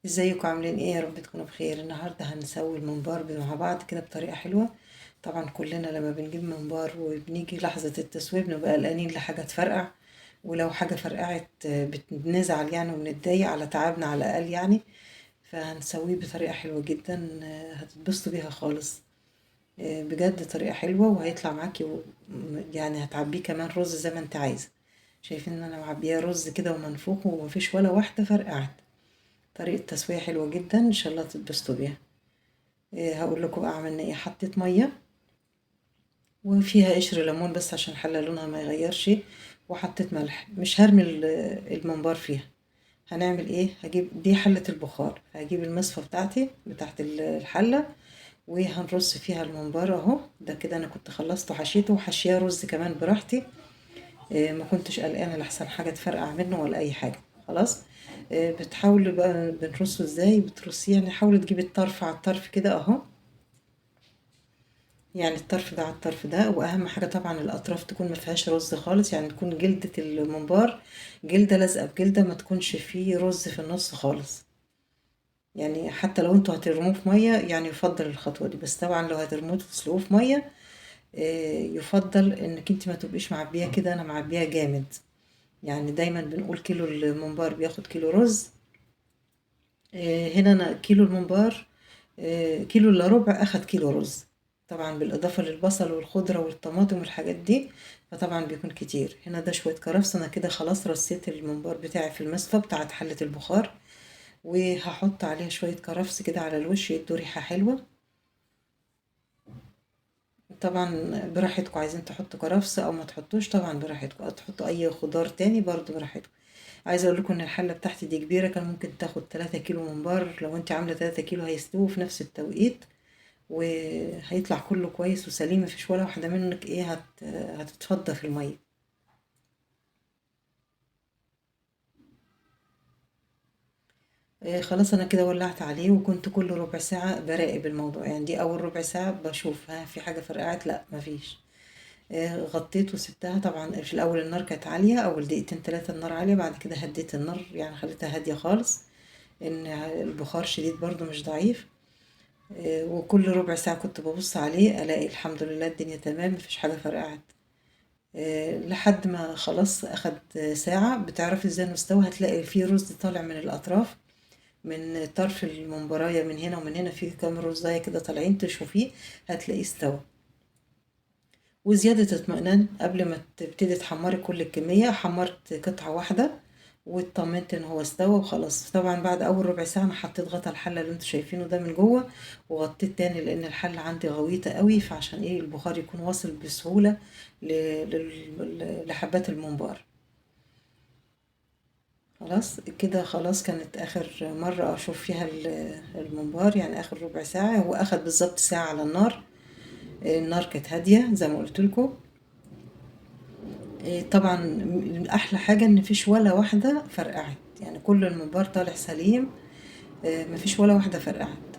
ازيكم عاملين ايه؟ يا رب تكونوا بخير. النهارده هنسوي الممبار مع بعض كده بطريقة حلوة. طبعا كلنا لما بنجيب ممبار وبنيجي لحظة التسوية بنبقى قلقانين لحاجة تفرقع، ولو حاجة فرقعت بنزعل يعني وبنتضايق على تعبنا على الاقل يعني. فهنسويه بطريقة حلوة جدا، هتتبسطوا بيها خالص، بجد طريقه حلوة وهيطلع معاكي يعني هتعبيه كمان رز زي ما انت عايزه. شايفين ان انا معبيه رز كده ومنفوخ ومفيش ولا واحدة فرقعت. طريقة تسوية حلوة جدا، ان شاء الله تتبسطوا بيها. هقول لكم بقى عملنا ايه. حطيت مية وفيها قشر ليمون بس عشان الحلة لونها ما يغيرش، وحطيت ملح. مش هرمي الممبار فيها. هنعمل ايه؟ هجيب دي حلة البخار، هجيب المصفى بتاعتي بتاعت الحلة وهنرص فيها الممبار اهو. ده كده انا كنت خلصته حشيته وحشياه رز كمان براحتي، ما كنتش قلقانة لحسن حاجة تفرقع منه ولا اي حاجة. خلاص، بتحاولي بقى بنرصه ازاي؟ بترصيه يعني حاولي تجيبي الطرف على الطرف كده اهو، يعني الطرف ده على الطرف ده. واهم حاجة طبعا الاطراف تكون ما فيهاش رز خالص، يعني تكون جلده الممبار جلده لازقه بجلده، ما تكونش فيه رز في النص خالص. يعني حتى لو انتوا هترموه في مية يعني يفضل الخطوة دي، بس طبعا لو هترموه تسلقوه في مية، يفضل انك انت ما تبقيش معبيه كده. انا معبيه جامد، يعني دايما بنقول كيلو الممبار بياخد كيلو رز. هنا انا كيلو الممبار، كيلو الا ربع اخد كيلو رز، طبعا بالاضافة للبصل والخضره والطماطم والحاجات دي، فطبعا بيكون كتير. هنا ده شوية كرفس. انا كده خلاص رصيت الممبار بتاعي في المصفى بتاعت حله البخار، وهحط عليها شوية كرفس كده على الوش يدوا ريحه حلوة. طبعا براحتكم، عايزين تحطوا كرفس او ما تحطوش طبعا براحتكم، او تحطوا اي خضار تاني برضو براحتكم. عايزه اقول لكم ان الحلة بتاعتي دي كبيرة، كان ممكن تاخد 3 كيلو ممبار. لو انت عامله 3 كيلو هيستووا في نفس التوقيت وهيطلع كله كويس وسليم، مفيش ولا واحدة منك ايه هتتفضى في المية. خلاص انا كده ولعت عليه، وكنت كل ربع ساعة براقب الموضوع، يعني دي اول ربع ساعة بشوف ها في حاجة فرقعت، لا مفيش. غطيت وسبتها. طبعا في الاول النار كانت عالية، اول دقيقتين 3 النار عالية، بعد كده هديت النار يعني خليتها هادية خالص، ان البخار شديد برضو مش ضعيف. وكل ربع ساعة كنت ببص عليه الاقي الحمد لله الدنيا تمام، مفيش حاجة فرقعت. لحد ما خلاص اخد ساعة. بتعرفي ازاي انه استوى؟ هتلاقي فيه رز طالع من الاطراف، من طرف الممبرايه، من هنا ومن هنا، في كام رزايه كده طالعين، تشوفيه هتلاقيه استوى. وزيادة اطمئنان قبل ما تبتدي تحمري كل الكمية، حمرت قطعة واحدة واطمنت ان هو استوى وخلاص. طبعا بعد اول ربع ساعة انا حطيت غطا الحلة اللي انتوا شايفينه ده من جوه، وغطيت تاني لان الحلة عندي غويطة قوي، فعشان ايه البخار يكون واصل بسهولة لحبات الممبار. خلاص كده خلاص كانت اخر مرة اشوف فيها الممبار، يعني اخر ربع ساعة. هو اخد بالظبط ساعة على النار، النار كانت هادية زي ما قلت لكم. طبعا احلى حاجة ان مفيش ولا واحدة فرقعت، يعني كل الممبار طالع سليم، مفيش ولا واحدة فرقعت.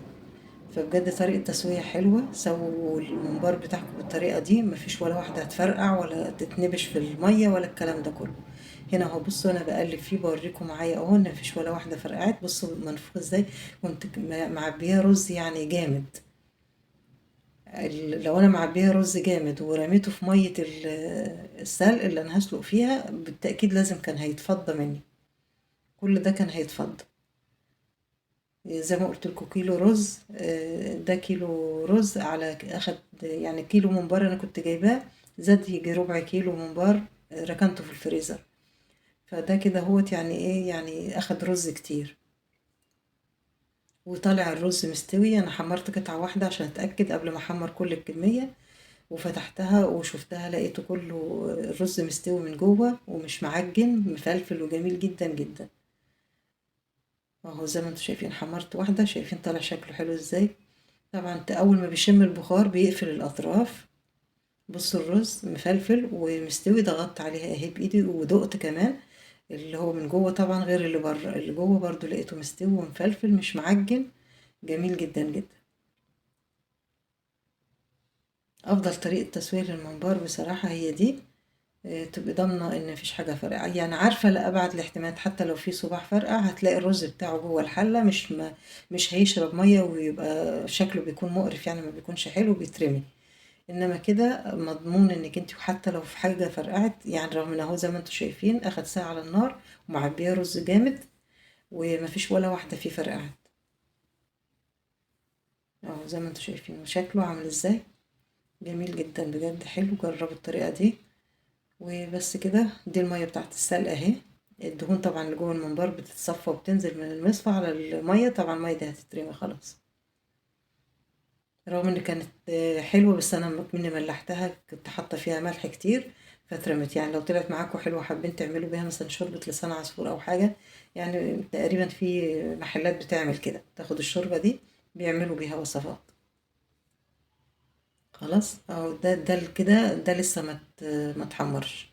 فبجد طريقة تسوية حلوة، سووا الممبار بتاعكم بالطريقة دي، مفيش ولا واحدة هتفرقع ولا تتنبش في المية ولا الكلام ده كله. هنا اهو بصوا انا بقلب فيه بوريكم معايا اهو ان مفيش ولا واحدة فرقعت. بصوا منفوخ ازاي، كنت معبياه رز يعني جامد. لو انا معبيها رز جامد ورميته في مية السلق اللي انا هسلق فيها، بالتأكيد لازم كان هيتفضى مني، كل ده كان هيتفضى. زي ما قلت لكم كيلو رز، ده كيلو رز على اخد يعني كيلو ممبار انا كنت جايباه، زاد يجي ربع كيلو ممبار، ركنته في الفريزر. فده كده هوت يعني ايه، يعني اخد رز كتير وطالع الرز مستوي. انا حمرت قطعة واحدة عشان اتأكد قبل ما احمر كل الكمية، وفتحتها وشفتها لقيته كله الرز مستوي من جوه ومش معجن، مفلفل وجميل جدا جدا اهو. زي ما انتم شايفين حمرت واحدة، شايفين طالع شكله حلو ازاي. طبعا انت اول ما بيشم البخار بيقفل الاطراف. بصوا الرز مفلفل ومستوي، ضغطت عليها اهي بايدي ودقت كمان اللي هو من جوه، طبعا غير اللي بره، اللي جوه برضو لقيته مستوي ومفلفل مش معجن، جميل جدا جدا. افضل طريقة تسوية للممبار بصراحة هي دي. تبقي ضامنه ان مفيش حاجة فرقعه، يعني عارفه لابعد الاحتمالات. حتى لو في صباع فرقع هتلاقي الرز بتاعه جوه الحلة، مش هيشرب مية ويبقى شكله بيكون مقرف، يعني ما بيكونش حلو بيترمي. انما كده مضمون انك انت حتى لو في حاجة فرقعت، يعني رغم ان هو زي ما انتم شايفين اخد ساعة على النار ومعبيه رز جامد ومفيش ولا واحدة فيه فرقعت اهو زي ما انتم شايفين وشكله عامل ازاي، جميل جدا بجد حلو. جربوا الطريقة دي وبس كده. دي المية بتاعت السلق اهي، الدهون طبعا اللي جوه الممبار بتتصفى وبتنزل من المصفى على المية، طبعا المية دي هتترمي خلاص، رغم ان كانت حلوة بس انا مني ملحتها كنت حاطه فيها ملح كتير فاترمت. يعني لو طلعت معاكم حلوة حابين تعملوا بيها مثلا شوربة لسان عصفور او حاجة، يعني تقريبا في محلات بتعمل كده، تاخد الشوربة دي بيعملوا بيها وصفات. خلاص اهو ده كده، ده لسه ما اتحمرش.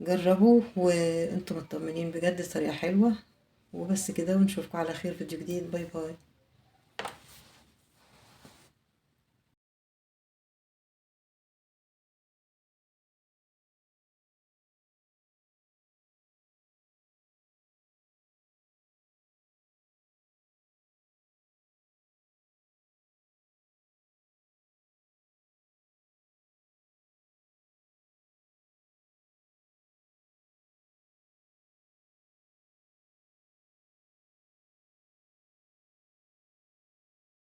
جربوه وانتم مطمنين بجد، طريقه حلوة. وبس كده، ونشوفكم على خير فيديو جديد. bye bye.